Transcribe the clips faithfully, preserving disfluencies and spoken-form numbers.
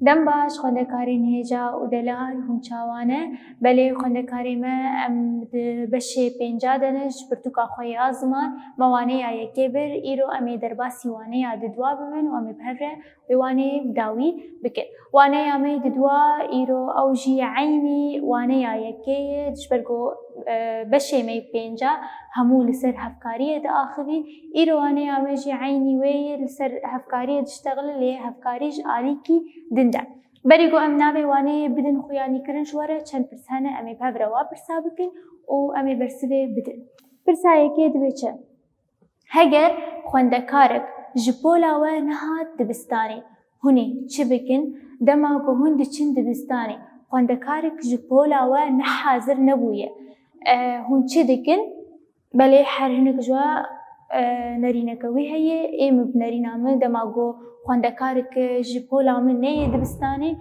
Dem baş xwendekarên hêja û delal, hûn çawa ne? Belê xwendekarê me, em di beşê pênca de ne, ji pirtûka xwe ya ziman me waneya yekê bir, îro em ê derbasî waneya didwa bibin û em ê bi hev re wê waneyê bi dawî bikin. Waneya me didwa îro ew jî eynî waneya yekê ye, ji ber ku, e, beşê me pênca hemû li ser hevkariyê diaxivî. Îro waneya me jî eynî wê ye, li ser hevkariyê diştexile, lê hevkarî ji alîkî din de. Berî ku em navê waneyê bidin xuyanîkirin ji we re, çend pirs hene, em ê bi hev re wa pirsa bikin û em ê bersivê bidin. Pirsa yekê dibê çi? Heger xwendekarek ji pola we nehat dibistanê, hûn ê çi bikin? Dema ku hûn diçin dibistanê, xwendekarek ji pola we nehazir nebûye, e, hûn çi dikin? Belê her hinek ji we, e, nerîneke wî heye. Ê min bi nerîna min, dema ku xwendekarek ji pola min neyê dibistanê,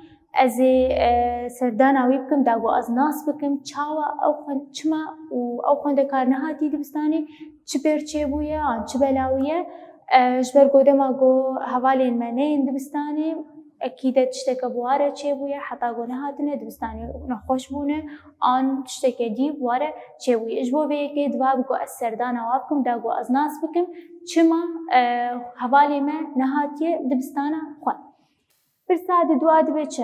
ez ê, e, serdana wî bikim, da ku ez nas bikim, çawa ew xwen-, çima û ew xwendekar nehatî dibistanê, çi pêr çêbûye, an çi bela wî ye. E, ji ber ku dema ku hevalên me neyên dibistanê, ekîde tişteke bi wa re çêbûye, heta ku nehatine dibistanê nexweş bûne, an tişteke dî bi wa re çêbûye. Ji bo vê yekê diva bi ku ez serdana wa bikim, da ku ez nas bikim, çima, e, hevalê me nehatiye dibistana xwe. Pirsa didwa dibe çi?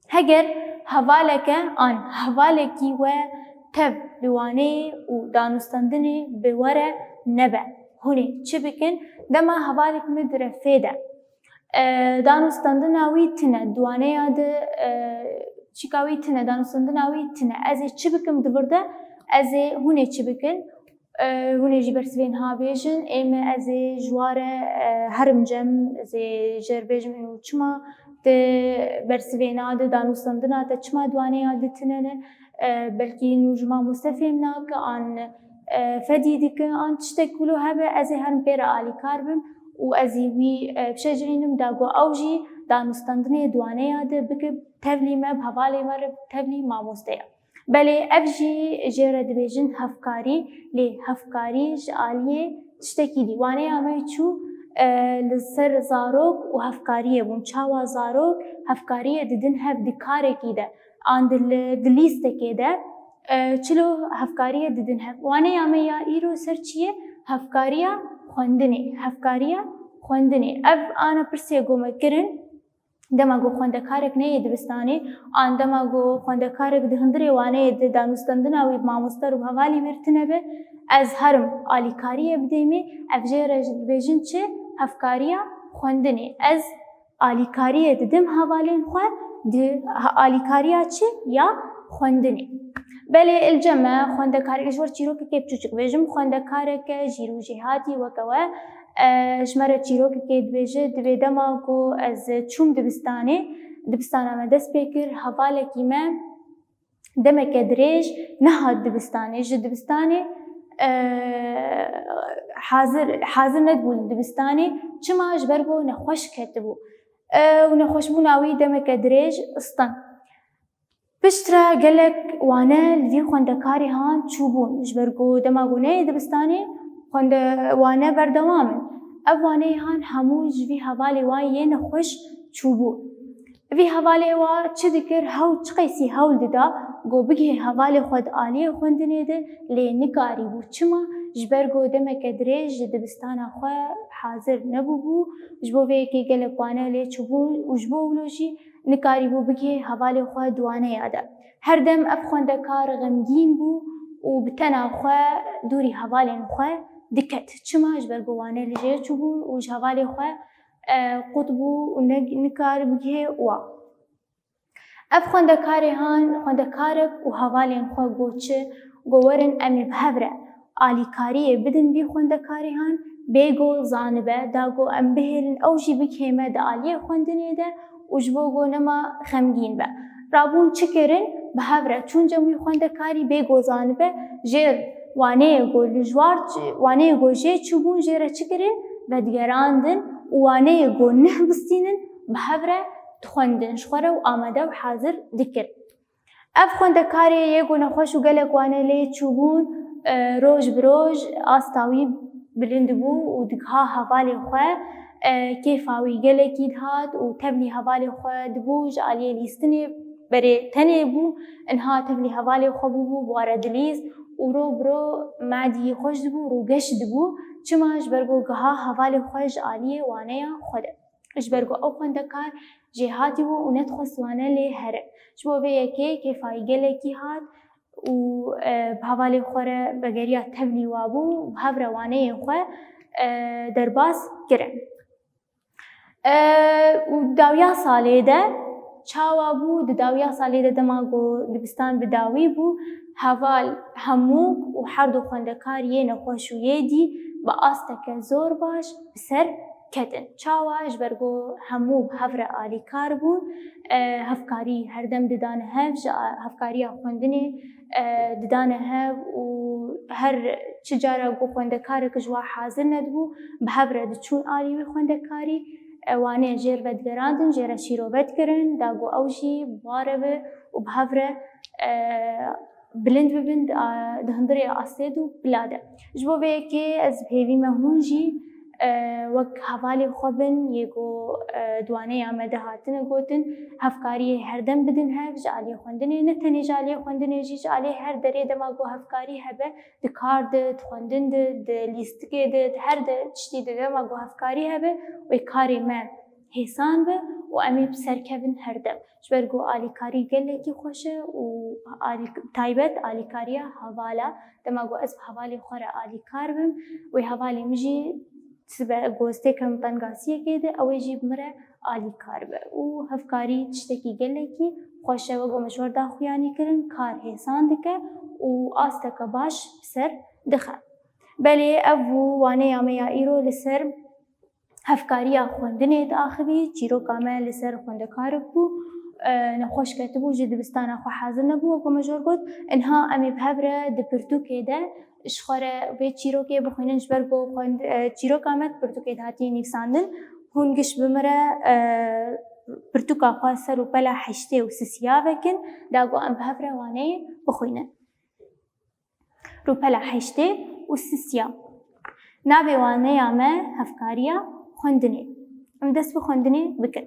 Heger hevaleke an hevalekî we tev li waneyê û danûstendinê bi we re nebe, hûn ê çi bikin? Dema hevalek min di refê de, e, danûstendina wî tine, di waneya de, e, çîka wî tine, danûstendina wî tine, ez ê çi bikim di vir de? Ez ê, hûn ê çi bikin? E, hûn ê jî bersivê niha bêjin, ê min, ez ê ji wa re, e, herim cem, ez ê jê re bêjim, û çima te bersivê nade, danûstendina te çima di waneya de tine ne? E, belkî nû ji mamoste fêm nake, an, e, fedî dike, an tiştek wilo hebe, ez ê herim pê re alîkar bim û ez ê wî, e, bişecihînim, da ku ew jî danûstendinê di waneya de bike tevlî me, bi hevalê me re tevlî mamosteya. Belê ev jî jê re dibêjin hevkarî, lê hevkarî ji aliyê tiştekî dî. Waneya me çû, e, li ser zarok û hevkariyê bûn. Çawa zarok hevkariyê didin hev di karekî de, an di li, di lîstekê de, e, çilo hevkariyê didin hev. Waneya me ya îro ser çi ye? Hevkariya xwendinê. Hevkariya xwendinê. Ev ana pirsê ku me kirin. Dema ku xwendekarek neyê dibistanê, an dema ku xwendekarek di hundirê waneyê de danûstendina wî bi mamoste û bi hevalî wî re tine be, ez herim alîkariyê bidêmê, ev jê re dibêjin çi? Hevkariya xwendinê. Ez alîkariyê didim hevalên xwe, di ha-, alîkariya çi? Ya xwendinê. Belê, li cem me xwendekarek, ji wir çîrokekê biçûçik bêjim, xwendekareke jîr û jêhatî weke we, e, ji me re çîrokekê dibêje, dibê dema ku ez çûm dibistanê, dibistana me dest pê kir, hevalekî me demeke dirêj nehat dibistanê, ji dibistanê, e, hazir, hazir nedibû li dibistanê, çima? Ji ber ku nexweş ketibû, e, û nexweşbûna wî demeke dirêj stin. Piştre gelek wane li vî xwendekarê han çûbûn, ji ber ku dema ku neyê dibistanê, xwende-, wane berdewam in. Ev waneyê han hemû ji vî hevalê wan yê nexweş çûbû. Vî hevalê wa çi dikir, hewl, çi qeysî hewl dida ku bigihê hevalê xwe di aliyê xwendinê de, lê nikarîbû. Çima? Ji ber ku demeke dirêj ji dibistana xwe hazir nebûbû, ji bo vê yekê gelek wane lê çûbûn û ji bo wilo jî nikarîbû bigihê hevalê xwe di waneya de. Her dem ev xwendekar xemgîn bû û bi tena xwe dûrî hevalên xwe diket. Çima? Ji ber ku wane li jê çûbûn û ji hevalê xwe, e, qut bû û ne, nikar bigihê wa. Ev xwendekarê han, xwendekarek û hevalên xwe got çi? Got, werin em ê bi hev re alîkariyê bidin vî xwendekarê han, bê ku zanibe, da ku em bihêlin ew jî bigihê me di aliyê xwendinê de û ji bo ku nema xemgîn be. Rabûn çi kirin? Bi hev re çûn cem wî xwendekarî, bê ku zanibe, jê waneyê ku li ji war, waneyê ku jê çûbûn, jê re çi kirin? Vedigerandin û waneyê ku neh bistînin, bi hev re dixwendin, ji xwe re û amade û hazir dikir. Ev xwendekarê yê ku nexweş û gelek wane lê çûbûn, e, roj bi roj asta wî bilind bû û digiha hevalê xwe, e, kêfa wî gelekî dihat û tevlî hevalê xwe dibû, ji aliyê lîstinê berê tenê bû, inha tevlî hevalê xwe bûbû, bi were dilîst û ro bi ro madî xweş dibû, rûgeş dibû. Çima? Ji ber ku giha hevalê xwe ji aliyê waneya xwe de. Ji ber ku ew xwendekar jêhatî bû û nedixwest wane lê here. Ji bo vê yekê kêfa wî gelekî hat û, e, bi hevalê xwe re vegeriya tevlî wa bû, bi hev re waneyên xwe, e, derbas kirin. E, û dawiya salê de çawa bû? Di dawiya salê de dema ku dibistan bi dawî bû, heval Hemûk û her du xwendekar yê nexweş û yê dî bi asteke zor baş bi ser ketin. Çawa? Ji ber ku hemû bi hev re alîkar bûn, e, hevkarî herdem didane hev, ji a-, hevkariya xwendinê, e, didane hev û her çi cara ku xwendekarek ji wa hazir nedibû, bi hev re diçûn alî wî xwendekarî, e, wane jêr vedigerandin, jê re şîrove dikirin, da ku ew jî bi ware be û bi hev re, e, bilind bibin, di, a, di hundirê astê de û bila de. Ji bo vê yekê ez bi hêvî me hûn jî, e, wek hevalê xwe bin, yê ku, e, di waneya me de hatine gotin, hevkariyê herdem bidin hev, ji aliyê xwendinê, ne tenê ji aliyê xwendinê jî, ji aliyê her derê dema ku hevkarî hebe, di kar de, di xwendin de, di lîstikê de, di her de tiştî de dema ku hevkarî hebe, wê karê me hêsan be û em ê bi ser kevin herdem. Ji ber ku alîkarî gelekî xweş e û alî-, taybet alîkariya hevala, dema ku ez bi hevalê xwe re alîkar bim, wê hevalê min jî sibe ku ez têkim tengasiyekê de, ew ê jî bi min re alîkar be. Û hevkarî tiştekî gelekî xweş e, wek ku me ji we re daxuyanî kirin, kar hêsan dike û asteke baş bi ser dixe. Belê ev bû waneya me ya îro li ser hevkariya xwendinê diaxivî. Çîroka me li ser xwendekarek bû, e, nexweş ketibû, ji dibistana xwe hazir nebû, wek ku me ji we re got. Inha em ê bi hev re di pirtûkê de ji xwe re vê çîrokê bixwînin, ji ber ku xwend-, e, çîroka me di pirtûkê de hatiye nivîsandin. Hûn giş bi min re, e, pirtûka xwe ser rûpela heştê û sisiya vekin, da ku em bi hev re waneyê bixwînin. Rûpela heştê û sisiya. Navê waneya me hevkariya xwendinê. Em dest bi xwendinê bikin.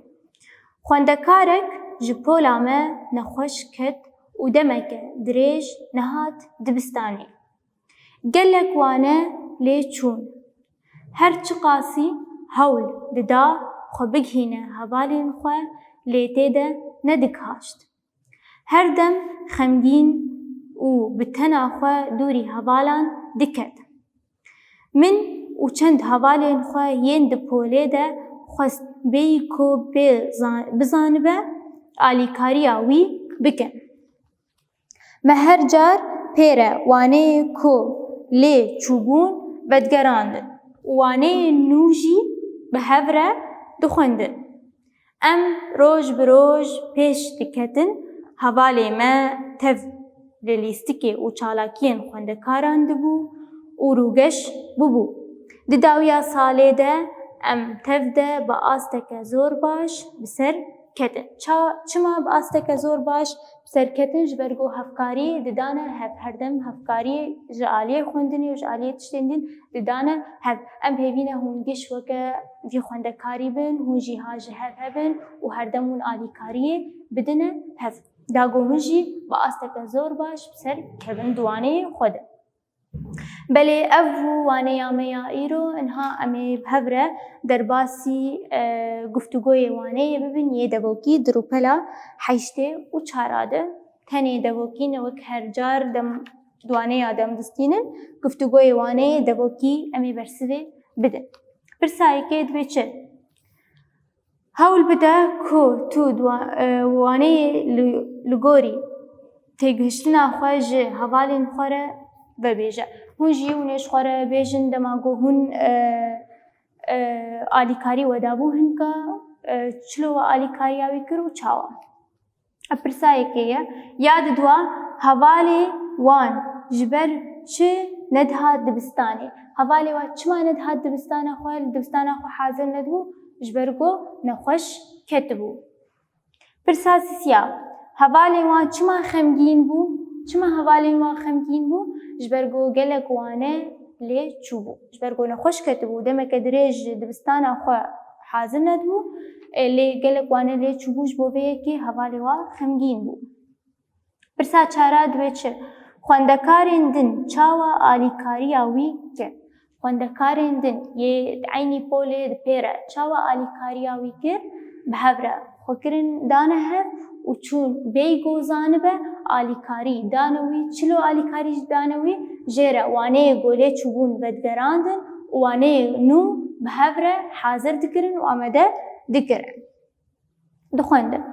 Xwendekarek ji pola me nexweş ket û demeke dirêj nehat dibistanê. Gelek wane lê çûn. Her çiqasî hewl dida xwe bigihîne hevalên xwe, lê tê de nedigihaşt. Her dem xemgîn û bi tena xwe dûrî hevalan diket. Min û çend hevalên xwe yên di polê de xwest bêyî ku bê za-, bizanibe, alîkariya wî bikin. Me her car pê re waneyê ku lê çûbûn vedigerandin û waneyên nû jî bi hev re dixwendin. Em roj bi roj pêş diketin, hevalê me tev li lîstikê û çalakiyên xwendekaran dibû û rûgeş bûbû. Di dawiya salê de em tev de bi asteke zor baş bi ser ketin. Ça-, çima bi asteke zor baş bi ser ketin? Ji ber ku hevkarî didane hev, her dem hevkarî ji aliyê xwendinê û ji aliyê tiştên din didane hev. Em hêvî ne hûn giş weke vî xwendekarî bin, hûn jî ha ji hev hebin û her dem hûn alîkariyê bidine hev. Da ku hûn jî bi asteke zor baş bi ser kevin di waneyê xwe de. Belê ev bû waneya me ya îro, inha em ê bi hev re derbasî, e, guftûgoyê waneyê bibin yê devokî di rûpela heştê û çara de. Tenê devokî ne wek her car dem, di waneya dem distînin, guftûgoyê waneyê devokî em ê bersivê bidin. Pirsa yekê dibê çi? Hewl bide ku tu di wa-, e, waneyê li, li gorî têgihiştina xwe ji hevalên xwe re vebêje. Hûn jî hûn ê ji xwe re bêjin dema ku hûn, e, e, alîkarî we dabû hinka, e, çilo we alîkariya wî kir û çawa? Ev pirsa yekê ye. Ya didwa, hevalê wan ji ber çi nedihat dibistanê? Hevalê wan çima nedihat dibistana xwe, li dibistana xwe hazir nedibû? Ji ber ku nexweş ketibû. Pirsa sisiya, hevalên wan çima xemgîn bû? Çima hevalên wan xemgîn bû? Ji ber ku gelek wane lê çûbû. Ji ber ku nexweş ketibû, demeke dirêj ji dibistana xwe hazir nedibû, e, lê gelek wane lê çûbû, ji bo vê yekê hevalê wa xemgîn bû. Pirsa çara dibê çi? Xwendekarên din çawa alîkariya wî kir? Xwendekarên din yê di eynî polê di pê re çawa alîkariya wî kir? Bi hev re xwe kirin dane hev û çûn bêyî ku zanibe alîkarî dane wî. Çilo alîkarî dane wî? Jê re waneyê ku lê çûbûn vedigerandin û waneyê nû bi hev re hazir dikirin û amade dikirin. Dixwendin.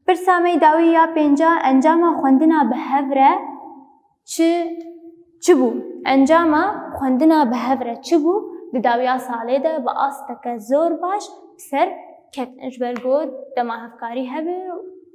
Pirsa me dawî ya pênca, encama xwendina bi hev re çi, çi bû? Encama xwendina bi hev re çi bû? Di dawiya salê de bi asteke zor baş bi ser ketin. Ji ber ku dema hevkarî hebe,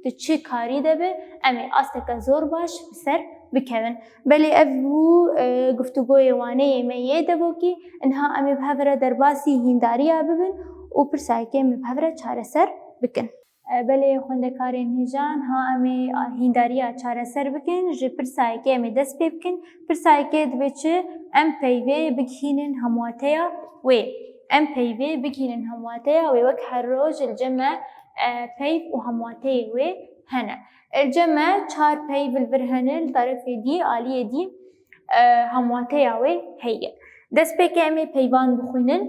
tu çi karî de be, em ê asteke zor baş bi ser bikevin. Belê ev bû, e, guftûgoyê waneyê me yê devokî. Niha em ê bi hev re derbasî hîndariya bibin û pirsayekê em ê bi hev re çareser bikin. E, belê xwendekarên hêja, niha em ê hîndariya çareser bikin. Ji pirsayekê em ê dest pê bikin. Pirsayekê dibê çi? Em peyvê bigihînin hemwateya wê. Em peyvê bigihînin hemwateya wê. Wek her roj li cem me, e, peyv û hemwateyê wê hene. Li cem me çar peyv li vir hene, li terefê dî, aliyê dî, e, hemwateya wê heye. Destpêkê em ê peyvan bixwînin.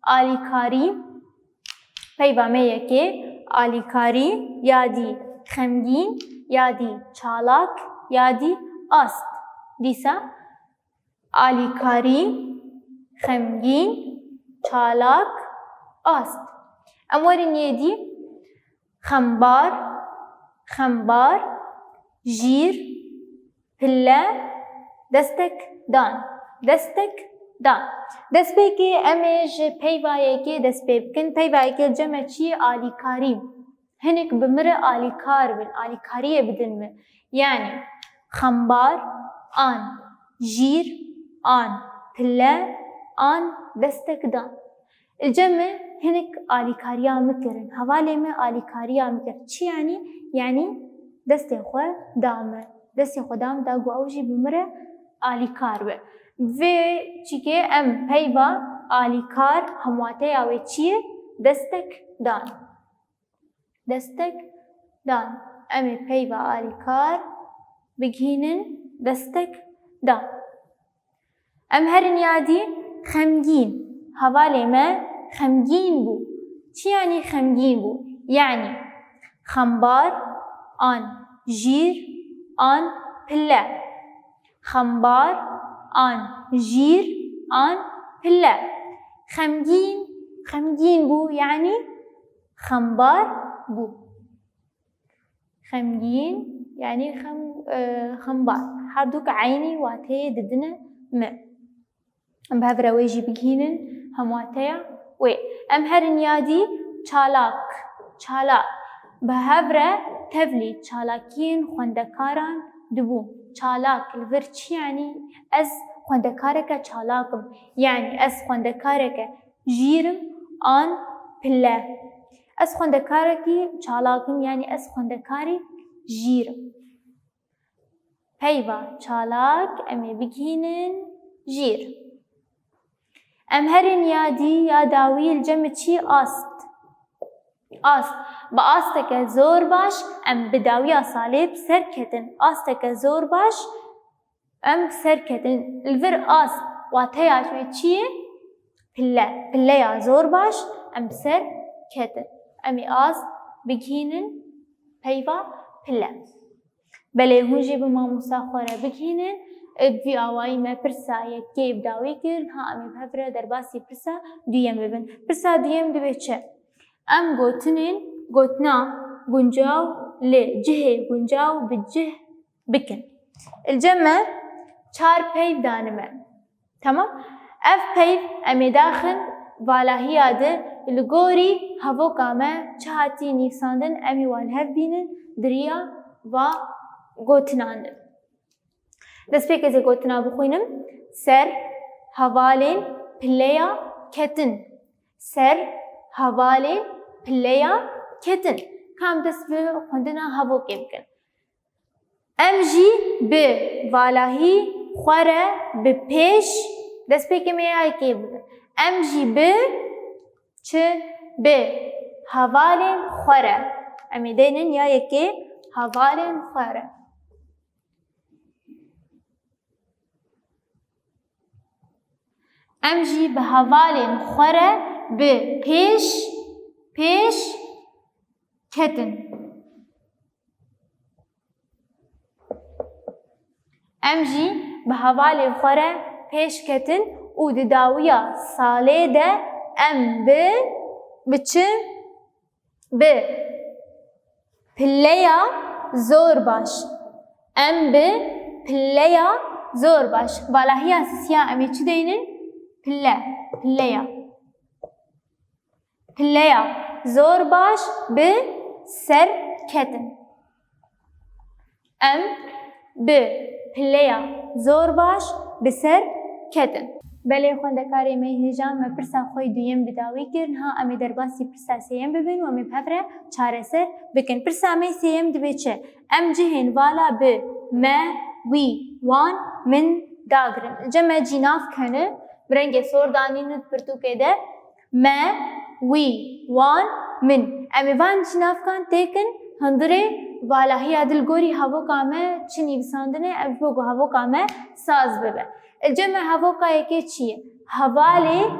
Alîkarî, peyva me yekê, alîkarî, ya dî xemgîn, ya dî çalak, ya dî ast. Dîsa alîkarî, xemgîn, çalak, ast. Em werin yê dî. Xembar, xembar, jîr, pille, destek dan, destek dan. Destpêkê em ê ji peyva yekê dest pê bikin. Peyva yekê li cem me çi ye? Alîkarî. Hinek bi min re alîkar bin, alîkariyê bidin min. Yanî xembar, an jîr, an pille, an destek dan. Li cem me hinek alîkariya min kirin. Hevalê me alîkariya min kir. Çi yanî? Yanî destê xwe da min. Destê xwe da min, da ku ew jî bi min re alîkar be. Vê çîkê em peyva alîkar hemwateya wê çi ye? Destek dan. Destek dan. Em ê peyva alîkar bigihînin destek dan. Em herin ya dî. Xemgîn. Hevalê me xemgîn bû. Çi yanî xemgîn bû? Yanî xembar, an jîr, an pille. Xembar, an jîr, an pille. Xemgîn, xemgîn bû, yanî xembar bû. Xemgîn, yanî xem-, e, xembar. Her du eynî wateyê didine me. Em bi hev re wê jî bigihînin hemwateya wê. Em herin ya dî. Çalak, çalak. Bi hev re tevlî çalakiyên xwendekaran dibû. Çalak li vir çi yanî? Ez xwendekareke çalak im. Yanî ez xwendekareke jîr im an pille. Ez xwendekarekî çalak im, yanî ez xwendekarî jîr im. Peyva çalak em ê bigihînin jîr. Em herin ya dî, ya dawî, li cem me çi? Ast. Ast. Bi asteke zor baş em bi dawiya salê bi ser ketin. Asteke zor baş em bi ser ketin. Li vir ast wateya wê çi ye? Pille. Pilleya zor baş em bi ser ketin. Em ê ast bigihînin peyva pille. Belê hûn jî bi mamosta xwe re bigihînin. Bi vî awayî me pirsa yekê bi dawî kir. Niha em ê bi hev re derbasî pirsa duyem bibin. Pirsa duyem dibê çi? Em gotinên, gotina guncaw li cihê guncaw bi cih bikin. Li cem me çar peyv dane me. Tamam? Ev peyv em ê daxin valahiya de, li gorî hevoka me çi hatî nivîsandin, em ê wan hev bînin, di riya va gotinan de. Destpêkê ez ê gotina bixwînim. Ser hevalên pileya ketin. Ser hevalên pileya ketin. Ka em dest bi xwendina hevokê bikin. Em jî bi valahî xwe re bi pêş, destpêkê me ya yekê bû. Em jî bi çi? bi hevalên xwe re. Em ê deynin ya yekê hevalên xwe re. Em jî bi hevalên xwe re bi pêş, pêş ketin. Em jî bi hevalên xwe re pêş ketin û di dawiya salê de em bi, bi çi? Bi pileya zor baş. Em bi pileya zor baş. Valahiya sisiya em ê çi deynin? Pile, pileya. Pileya zor baş bi ser ketin. Em bi pileya zor baş bi ser ketin. Belê xwendekarê me hêjan, me pirsa xwe yê duyem bi dawî kir. Niha em ê derbasî pirsa sêyem bibin û em ê bi hev re çareser bikin. Pirsa me yê sêyem dibê çi? Em cihên vala bi me, wî, wan, min dagirin. Li cem me cînav kene, bi rengê sor danînin di pirtûkê de. Me, wî, wan, min. Em ê van cînavkan têkin hundirê valahiya di li gorî hevoka me çi nivîsandine, ev ji bo ku hevoka me saz bibe. Li cem me hevoka yekê çi ye? Hevalê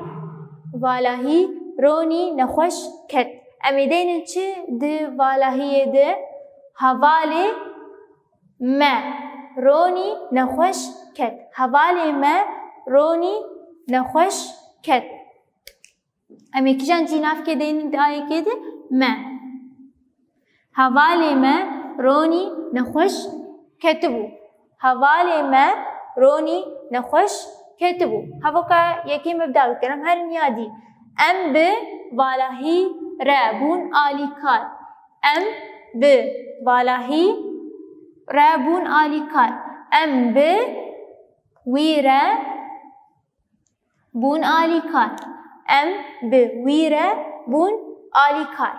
valahî Ronî nexweş ket. Em ê deynin çi di valahiyê de? Hevalê me Ronî nexweş ket. Hevalê me Ronî nexweş ket. Em ê kîjan cînavkê deynin di ayekê de? Me. Hevalê me Ronî nexweş ketibû. Hevalê me Ronî nexweş ketibû. Hevoka yekê me bi dawî kir. Em herin ya dî. Em bi valahî re bûn alîkar. Em bi valahî re bûn alîkar. Em bi wî re bûn alîkar. Em bi wî re bûn alîkar.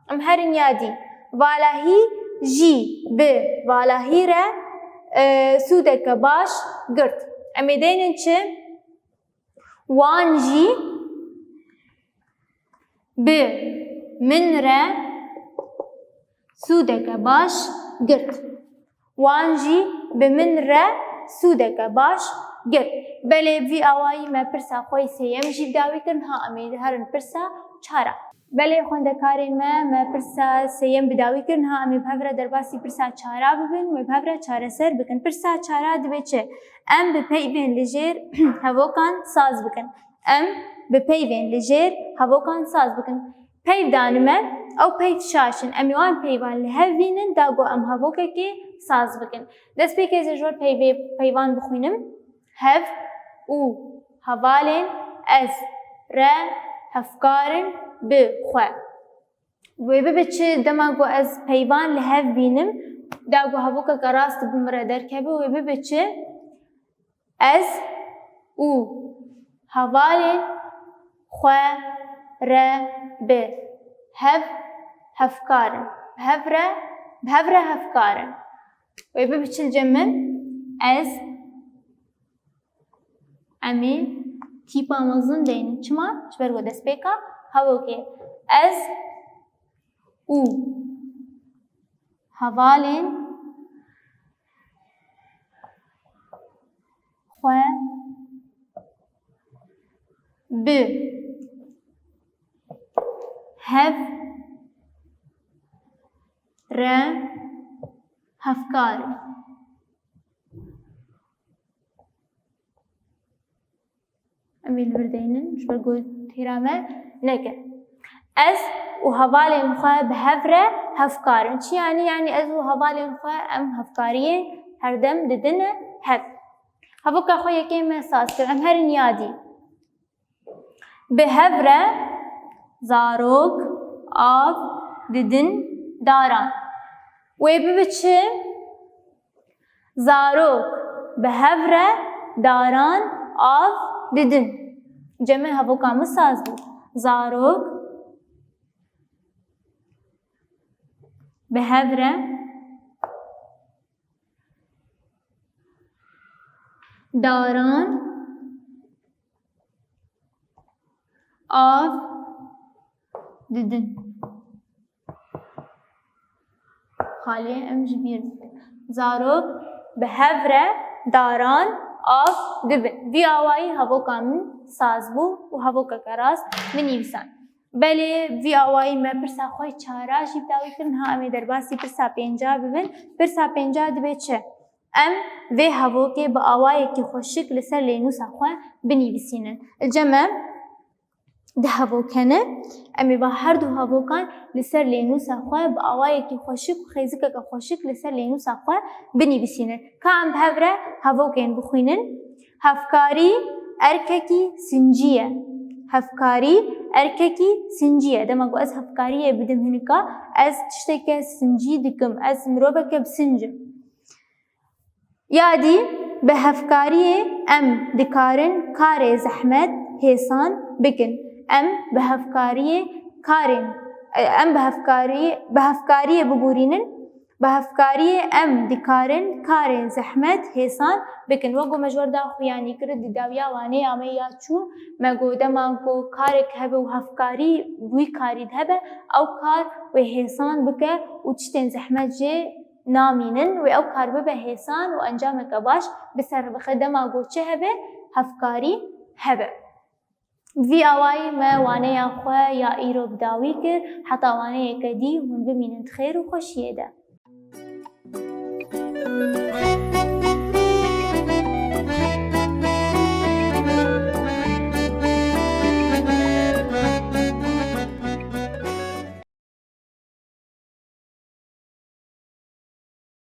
Em herin ya dî. Valahî jî bi valahî re, e, sûdeke baş girt. Em ê deynin çi? Wan jî bi min re sûdeke baş girt. Wan jî bi min re sûdeke baş girt. Belê, bi vî awayî me pirsa xwe yê sêyem jî bi dawî kir, niha em ê herin pirsa çara. Belê, xwendekarên me, me pirsa sêyem bi dawî kir, niha em ê bi hev re derbasî pirsa çara bibin û ê bi hev re çareser bikin. Pirsa çara dibê çi? Em bi peyvên li jêr hevokan saz bikin. Em bi peyvên li jêr hevokan saz bikin. Peyv danime, ew peyv şaş in. Em ê wan peyvan li hev bînin, da ku em hevokekê saz bikin. Destpêkê ez ê ji we peyvê, peyvan bixwînim. Hev û hevalên ez re hevkar in bi xwe. Wê bibe çi? Dema ku ez peyvan li hev bînim, da ku hevokeke rast bi min re derkeve, wê bibe çi? Ez û hevalên xwe re bi hev hevkar in. Bi hev re, bi hev re hevkar in. Wê bibe çi li cem min? Ez, em ê tîpa mezin deynin. Çima? Ji ber ku destpêka hevokê. Ez û hevalên xwe bi hev re hevkar in. Em ê li vir deynin, ji ber ku têra me neke. Ez û hevalên xwe bi hev re hevkar in. Çi yanî? Yanî ez û hevalên xwe em hevkariyê herdem didine hev. Hevoka xwe yekê me saz kir. Em herin ya dî. Bi hev re zarok av didin daran. Wê bibe çi? Zarok bi hev re daran av didin. Cem me hevoka min saz bû. Zarok bi hev re daran av didin. Xalê em ji bîr dikin. Zarok bi hev re daran av dibin. Vî awayî hevoka min saz bû û hevokeke rast binivîsan. Belê vî awayî me pirsa xwe çara jî bi dawî kir. Niha em ê derbasî pirsa pênca bibin. Pirsa pênca dibe çi? Em vê hevokê bi awayekî xweşik li ser lênûsa xwe binivîsînin. Li cem me du hevok hene. Em ê ba her du hevokan li ser lênûsa xwe bi awayekî xweşik û xêzikeke xweşik li ser lênûsa xwe binivîsînin. Ka em bi hev re hevokên bixwînin. Hevkarî erkekî sincî ye. Hevkarî erkekî sincî ye. Dema ku ez hevkariyê bidim hinika, ez tişteke sincî dikim. Ez miroveke bi sinc im. Ya dî bi hevkariyê em dikarin karê zehmet hêsan bikin. Em bi hevkariyê karên, em bi hevkariyê, bi hevkariyê bibûrînin. Bi hevkariyê em dikarin karên zehmet hêsan bikin. Wek ku me ji we re da xuyanî kir, di dawiya waneya me ya çû, me got dema ku karek hebe û hevkarî wî karî de hebe, ew kar wê hêsan bike û tiştên zehmet jê namînin, wê ew kar bibe hêsan û encameke baş bi ser bixe. Dema ku çi hebe? Hevkarî hebe. Vî awayî me waneya xwe ya îro bi dawî kir. Heta waneyeke dî hûn bimînin di xêr û xweşiyê de.